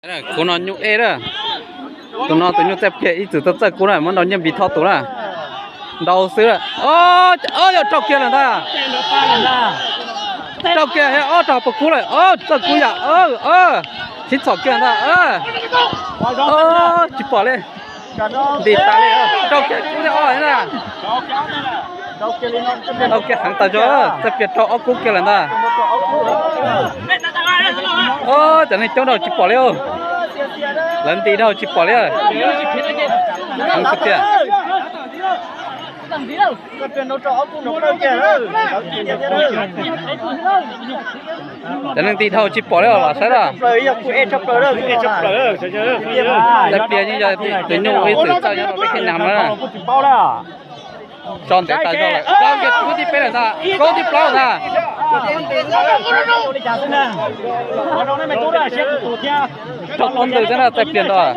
Kuv no nyuj ej na. Tus no tus nyuj txawj pliag ib txwm tau txawj kub na, muab nrau nyiaj npis tho tus na. Nrau xwb. Yog rau kiag lawm ntag. Rau kiag ob rau puas kub lawm, txawj kub yam. Sib txhom kiag ntag. Tsis pom li. Nti tas li, rau kiag kub li ob na. Rau kiag heev tas zog, txawj pliag rau ob kub kiag lawm ntag. Cov neeg coob dhau tsis pom li. Lawv nti dhau tsis pom li. Heev tiag tiag. Cov neeg nti dhau tsis pom li los saib na. Txawj pliag yeej yog tus nyuj ib txwm txawj nyob rau peb khej nam na. Tso ntev tas zog lawm, kub thib peb lawm ntag, kub thib plaub ntag. Rau tuab ntws xwb na, txawj pliag ntau.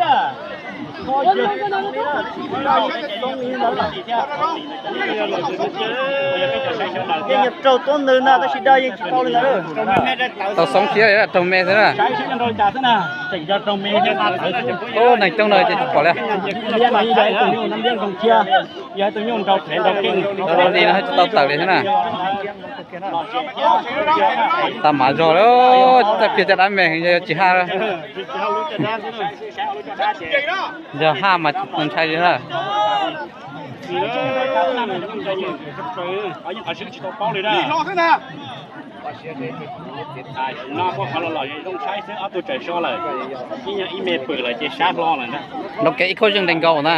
Raug tuab ntws ntag tab sis dag yeej tsis tau li ntawd. Tau xoob siab li, raug me xwb na. Ub, neeg coob no ces tsis pom li. Li no tsis tau tawm li thiab na. Tag mav zog li, txawj pliag caj dab me heev, yog tsis haj. Yog haj mas ntshai li na. Nrau kev ib khaub zeeg nres nkaus na.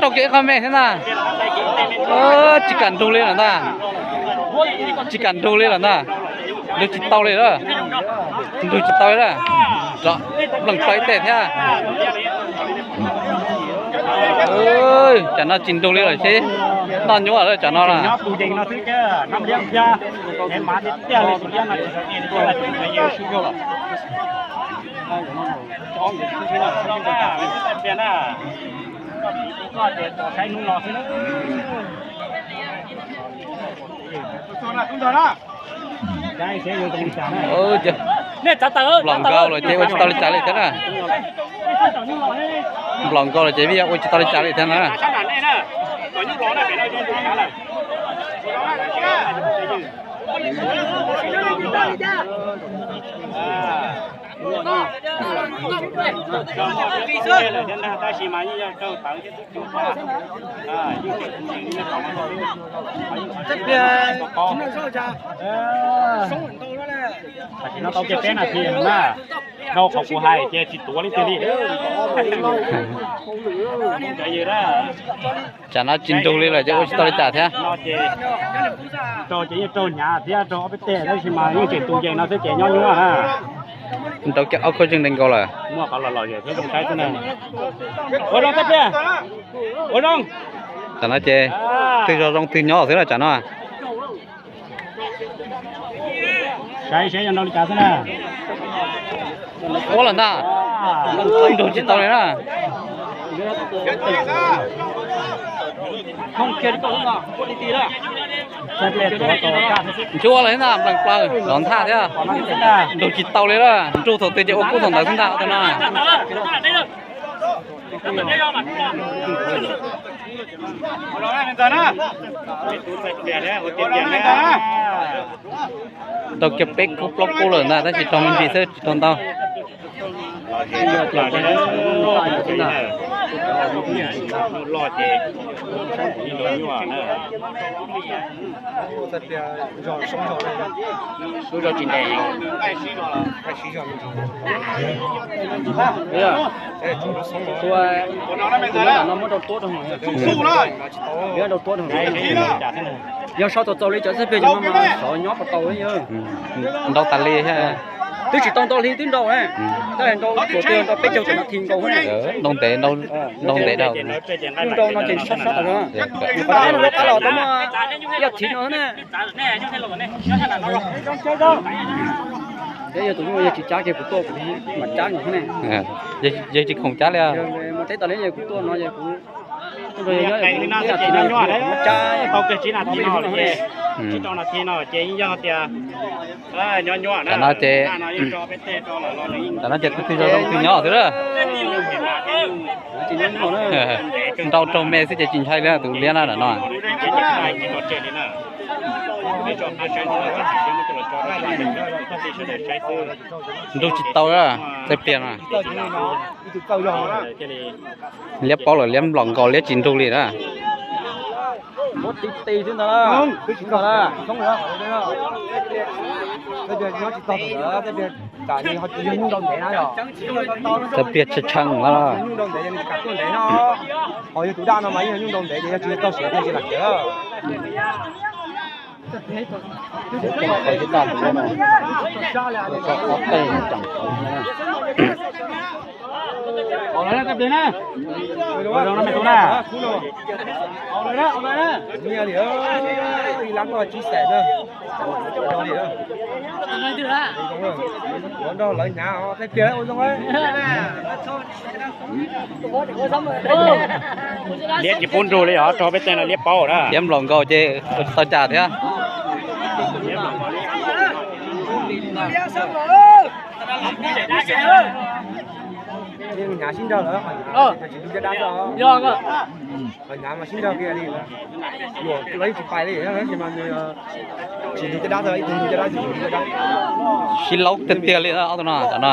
Rau kiag ib qho me thiab ntag. Tsis kam nrug li lawm ntag. Tsis kam nrug li lawm ntag. Nrug tsis tau li lawm. Nrug tsis tau li lawm. Nplees plaws ib teg thiab. Tsam no tsis nrug li lawm seb noj nyuaj lawm tsam no na. Nplos nkauj lawm ces ua tsis tau li cas li thiab na. Nplos nkauj lawm ces vij ua tsis tau li cas li thiab na. Tam sim no tau kiag peb nas this na, dhau qhov kuv hais ces tsis tuav li tiag li. Tsam no tsis nrug li lawm ces ua tsis tau li cas thiab. Raug ces yeej raug hnyav thiab raug ob peb teg tab sis mas yeej tseem tu yees no xwb ces nyob nyuaj na. Nrau kiag ob khaub zeeg nres nkaus lawm. Muaj qhov los lom zem thiab zoo saib xwb na. Ua zoo, ua zoo. Tsam no ces twg zoo zoo twg nyob xwb na tsam no. Saib seb yog nrau li cas xwb na. Ua lawm ntag. Nrug tsis tau li na. Nchuav lawm thiab ntag, nplees plaws, lov nthaj thiab. Nrug tsis tau li na, nrug thaum twg ces ua kub thaum ntawd xwb ntag tus no. Raug kiag peb kub plaub kub lawm ntag tab sis raug me ntsis xwb tsis raug ntau. Yog sau txaus txaus li cov xib peg ces mas sov nyob puas tau li. Nrau tas li thiab. Twb tsis tau ntau hli twb nrau na. Tab sis nrau tsuas twb nrau peb caug tam no thi nkaus na. Nrau ntev, nrau ntev dhau. Nrau no ces sab sab tas zog. Qhov no rau qab los tau muaj yog thiv no na. Ces yog tus nyuj yog tsis cab ces kuv tuaj kuv mam cab nkaus na. Yog tsis khoom cab li. Mus teb tas li ces kuv tuaj no ces kuv tuaj nrog yog nyob, ib nas this no muab cab tau kiag tsib nas this no, tsib rau nas this no ces yog tias nyob nyob na. Tam no ces, tam no ces tus twg zoo tus nyob xwb lawm. Nrau raug me xwb ces tsis ntshai li tus liab na tam no. Nrug tsis tau, txawj pliag no. Liab paub lawm, liab nplom nkaus, liab tsis nrug li na. Txawj pliag tshee tshee no. Ho yog tus daj no mas yog nyuj nrau ntev ces yog tsis tau siav thiaj tsis lam khiav. Liab tsis pub nrug li os, rau peb tej no liab paub na. Liab nplom nkaus ces tau cas thiab. Hnyav sib nrog lawm, tsis ntug caj dab xwb. Hnyav mas sib nrog kiag li, yuam lawv yeej tsis pais li, tab sis mas nws tsis ntug caj dab xwb, ib tug ntug caj dab, ib tug ntug caj dab. Sib laub tiag tiag li ob tug no, tam no.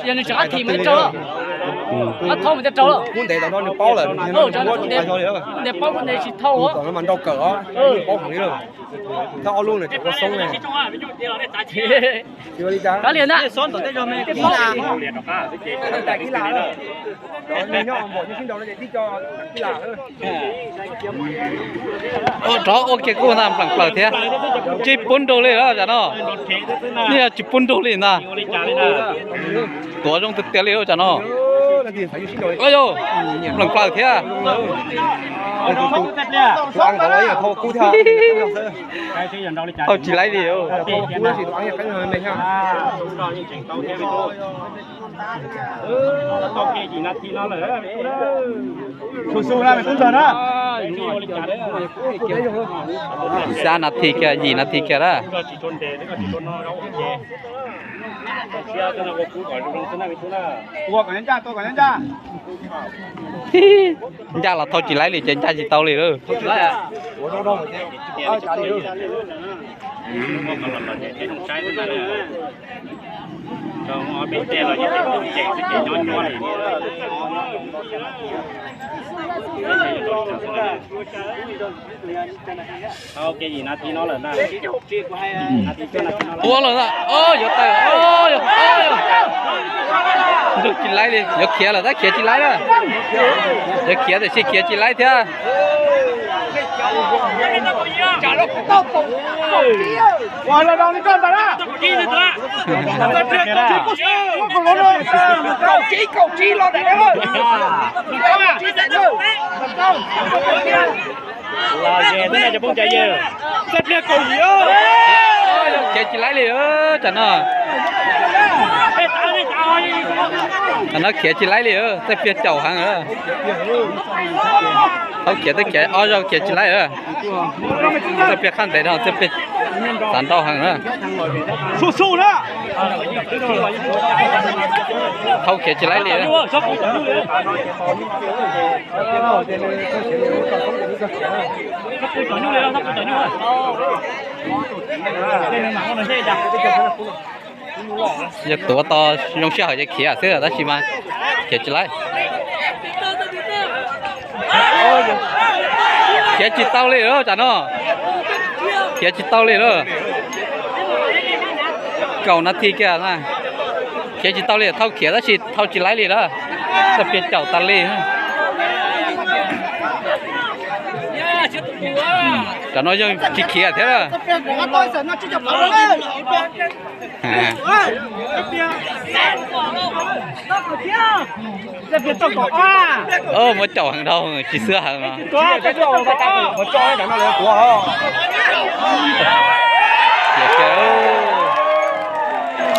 Nws tseem thim mas rau, thauj mas rau, nws paub lawm, nws paub ntev tsis thauj, mas nrau kawm os, paub heev li. Thauj ob lub nws tseem ua xoob ne. Kav liam na. Rov ua kiag kuj ntag, npleem plaws thiab. Tsis pub nrug li lawm tam no. Yeej yog tsis pub nrug li ntag. Tuav zoo tiag tiag li lawm tam no. Yog npleem plaws thiab. Thauj tsis laib li. Xya nas this kiag, yim nas this kiag lawm. Ncaj los thauj tsis laib li ces ncaj tsis tau li lawm. Ua lawm, yuav tawm, nrug tsis laib li, yuav khiav lawm tab khiav tsis laib na. Yuav khiav tiam sis khiav tsis laib thiab. Khiav tsis laib li tam no. Tam no khiav tsis laib li, txawj pliag caum heev. Thaub khiav twb khiav ob zaug khiav tsis laib. Txawj pliag qhaj ntev dhau, txawj pliag txav nrau heev na. Thaub khiav tsis laib li. Yog tuav tau zoo sij hawm ces khiav xwb tab sis mas khiav tsis laib. Khiav tsis tau li lawm tam no. Khiav tsis tau li lawm. Kaum nas this kiag na. Khiav tsis tau li, thaub khiav tab sis thauj tsis laib li lawm. Txawj pliag caum tas li. Cov no yeej tsis khiav thiab lawm. Muab caum heev dhau, tsis xwb heev no.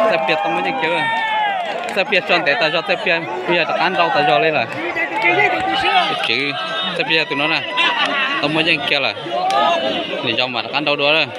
Txawj Piag tau muaj yeej kiag. Txawj Piag tso ntev tas zog, Txawj Piag yog rov qab nrau tas zog li lawm. Tswv, Txawj Piag yog tus no na, tau muaj yeej kiag lawm. Nws yog mas rov qab nrau dua lawm.